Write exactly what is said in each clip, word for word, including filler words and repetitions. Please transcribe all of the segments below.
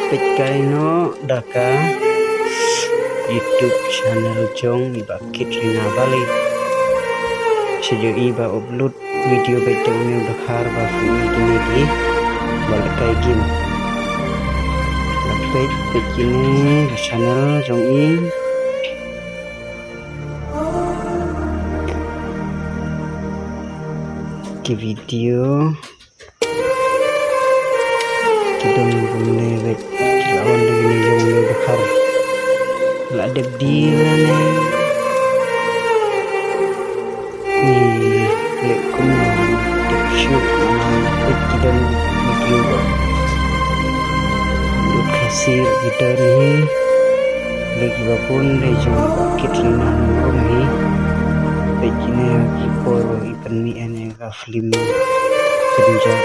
Peit kai noh da ka YouTube channel jong i Bah Kit Rina Valley. Sha ïohi ba upload video bad te une u dkhar ba phi ïohi kine ki ba lehkai game. Peit, peit kine ka channel jong i. Ki video ki don kumne bad ki la wan da kine jong une u dkhar. La dep deal lane. Ih, leh kumno dep shuh namar peit ki don video ba lut khasi ki don hi. Leh kiba bun leh jong Bah Kit Rina Nongrum hi. Peit kine ki por ba i pynmih ïa ka film kynjat.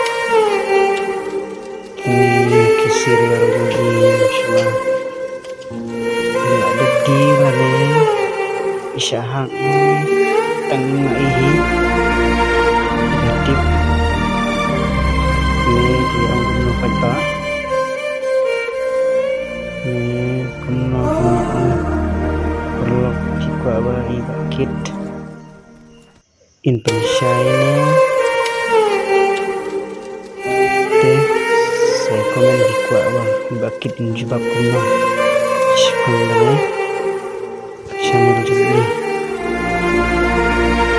Kine ki serial jong i shuwa. Nga dep deal lane i shah hak tang ma i hi. Nga tip ne ki ong kumno pat ba. Ne kumno kumno ong. Paralok ki kwah ba i Bah Kit in pynshai ne. Te sa comment hi kwah ba i Bah Kit in jubab kumno. Shipang ba ne channel jong i.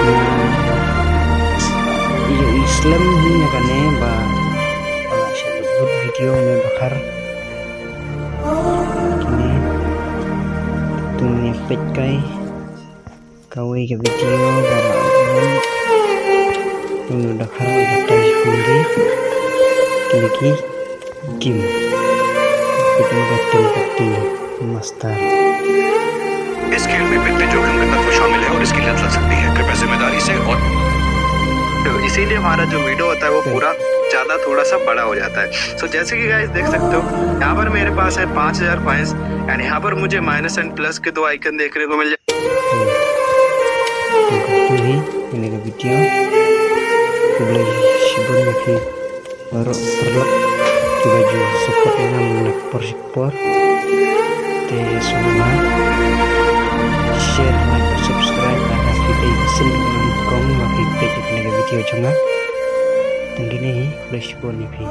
Na ïohi slem hi na kane ba ba la shah upload video ne ba khar. Kine tung ne peit kai. Kawei ka video ba la upload. Unu da khar ba tai khun di. Kine ki game. Kine ka tem pati master. इस खेल में वित्तीय जोखिम का तत्व शामिल है और इसकी लत लग सकती है। कृपया जिम्मेदारी से और तो इसीलिए हमारा जो वीडियो होता है वो पूरा ज्यादा थोड़ा सा बड़ा हो जाता है। सो जैसे कि गाइस देख सकते हो, यहाँ पर मेरे पास है पाँच हज़ार कॉइंस एंड यहाँ पर मुझे माइनस एंड प्लस के दो आइकन देखने को मिल जाए। Hmm. Tang kumtu hi ïa kane ka video. Khublei shibun ïa phi baroh paralok kiba ju support ïa nga mynta por shi por. Te sngewbha share, like, subscribe lada phi dei ka sien ba nyngkong ba phi peit ïa kane ka video jong nga. Tang kine hi, khublei shibun ïa phi.